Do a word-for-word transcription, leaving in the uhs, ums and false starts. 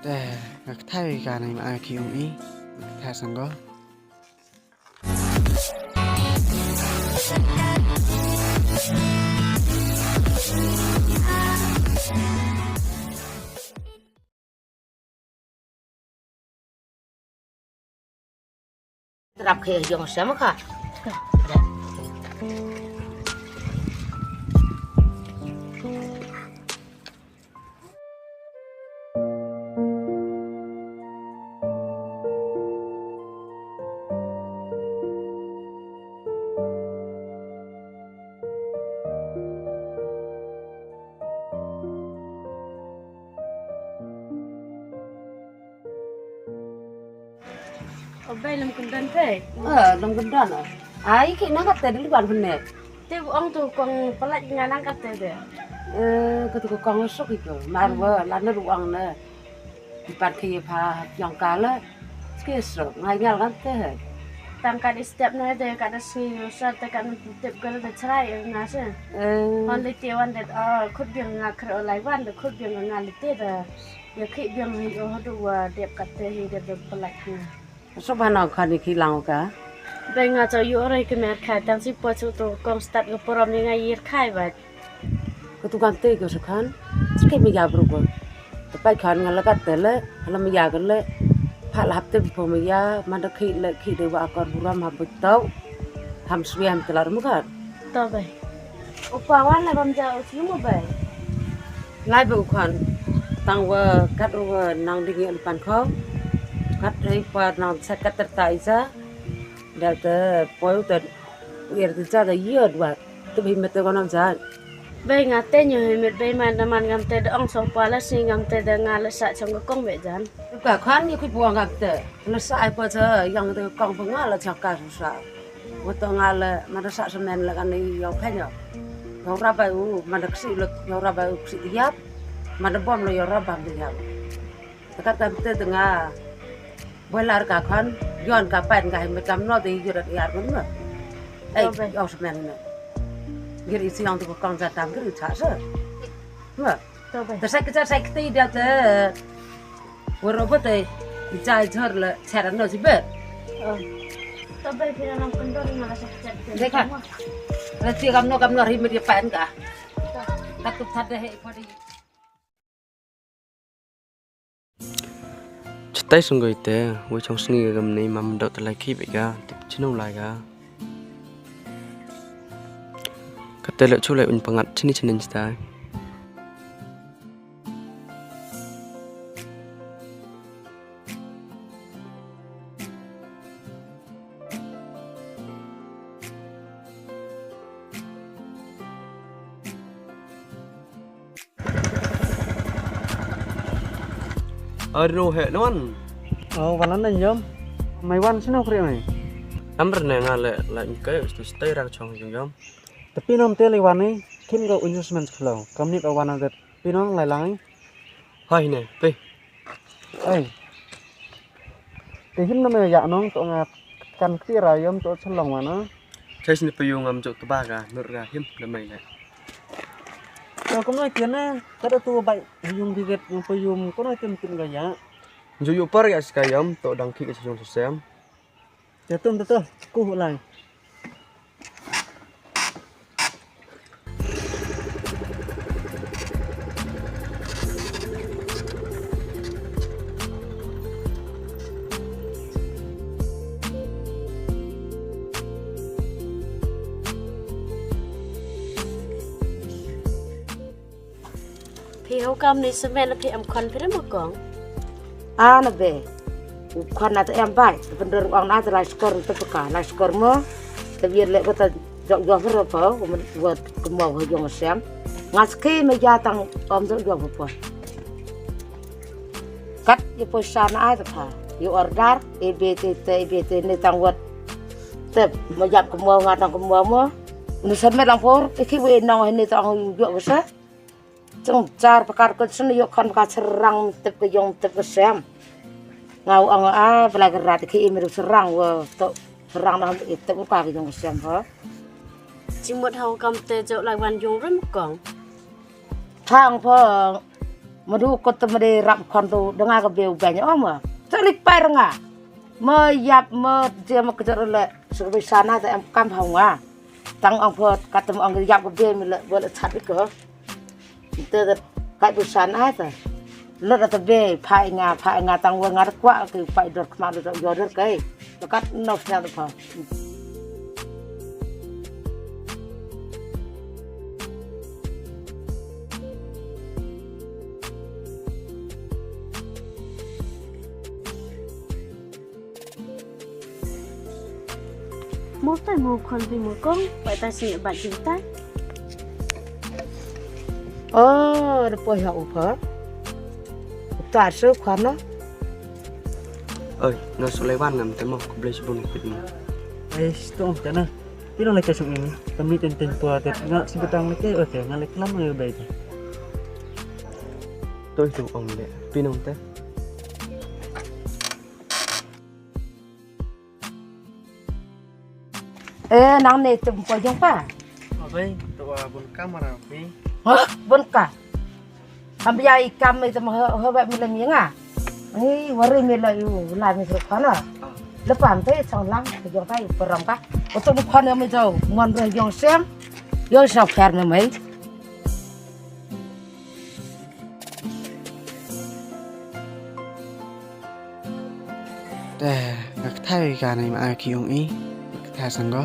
Eh, nga kthai ka nai ma ki ong i. Nga kthai sang go. Trap khe jong siam kha. O bai, lem kyndon te. Eh, lem kyndon. Ai ki nang kat te dili ban hne. Te u ong tu kong palat nga nang kat te de. Eh, katu ko kong sok iko. Mar wa la ne ruang ne. Di pat ki pha yang kala. Ski sok ngai ngal kan te. Tang kat step na de kat sngi yo sa te kat tip gal de chrai nga se. Eh. Hon le te wan de, ah, khut biang nga kro lai wan de khut biang nga le te de. Ya khi biang hi o hadu wa dep kat te hi de palat nga. So ba nang khan ki lang ka. Dai nga cha yu rai ke mer khai tang si po chu to kong start ke porom ni nga yir khai ba. Ko tu kan te ko so khan. Ke mi ya bru ko. Te pai khan nga la kat te le, la mi ya ke le. Pha la hap te po mi ya, ma da khi le khi de wa kor buram ha bu tau. Ham swi ham telar mu kan. To bai. Upa wan la bam ja u siu mo bai. Lai ba u khan. Tang wa kat u wa nang ding ya pan kho. Kat ri pa nang sa kat ter ta isa. Dal te poi u te yer te ja da ye dwa. Te bi met te ko nang ja. Bai nga te nyu hi met bai man da man ngam te da ong so pa la si ngam te da nga la sa chong ko kong be jan. Ka khan ni ku pu ngam te. La sa ai pa cha yang te kong pa nga la cha ka sa. Wa to nga le ma da sa semen le kan ni yau phen yau. Yau ra bai u ma da ksi le yau ra bai u ksi yap. Ma da bom le yau ra bam de yap. Te kat kam te te nga. Boi lar ka khan yon ka pen ka hi me kam no te yur at yar kun ma. Ei, yau semen ne. Gir isi yang tu ko kong sa tam gir cha sa. Ma. To bai. Te sa kita sa kita ida te. Waro ba te, i chai chor le, chara no si be. Oh. To bai phi nang kendor na sa chat. Dekha. Na ti kam no kam no ri mi di pan ka. Ka tu thad de he podi. Chatai sung goi te, wei chong sngi ga gam nei mam dot lai khi be ga, tip chino lai ga. Kate le chu lai un pangat chini chini chatai. Aro he no wan. Oh, wan na yom. Mai wan sino kre mai. Amr ne nga le la in kai stu stay rang chong yom. Tapi nom te le wan ni, kim ga unjus men khlo. Kam nit o wan agat. Pinong lai lang. Hoi ne, pe. Ei. Te him na me ya nong to nga kan kti ra yom to chalong wa na. Chai sini pe yung am jok teba ga, nur ga him na me ne. To kumno kian na, kada tu bai yung biget yung pe yung kumno kian kin ga ya. Jok yu par ya ska yom to dang ki ka yung sem. Te tum te to, ku lai. Phi hau kam ni semen phi em khon phi rem kong. Ana be. U khon na te em bai. Te pendor ong na te lai skor te peka lai skor mo. Te biar le ko ta jok jok ro po ko mo ko mo ho jong sem. Ngas ke me ja tang om jok jok po. Kat ye po sa na ai te pha. Ye order e be te te e be te ne tang wat. Te mo jap ko mo nga tang ko mo mo. Ni semen lang por e ki we nong ne tang jok sa. Chung char pakar ko sene yo khan ka serang tep ko yong tep ko sem. Ngau ang a bela gerat ki imir serang wo to serang na tep ka yong sem ho. Chimot hau kam te jo lai wan yong rem kong. Thang phong. Madu ko te made rap khon tu denga ka beu banya oma. Te lik pai renga. Me yap me dia me kejot le. Sekebai sana te em kam hau nga. Tang ong pho katem ong yap ka beu me le bol chat iko. Te te kai bu sana te. Lot te beu phai nga phai nga tang wa nga te kwah ke phai dor khma dor yo dor kai. Te kat no sna te pho. Mo tai mo khon bi mo kong, pai ta si bat jing tai. Oh, da poi ha u pha. Ta su khon no. Oi, no su lai wan nam te mo, ko blei sibun pit mo. Ai, sto ta na. Pino lai ka sung ini. Kami ten ten pua te nga si betang lai ke, oke, nga lai kelam lai bai te. Toi tu ong le, pino te. Eh, nang ne tem poi jong pa. Abai, tu a bun kamera pi. Hah, bun ka. Kam bia i kam i tem ho ho ba mi le mi nga. Ni wari mi le yu la mi sruk kana. Lepan te song lang ke jong ka i peram ka. Oto bu khon mi jo mon re jong sem. Jong sa fer mi mai. Te ka kthai ka nai ma ki ong i. Kthai sanggo.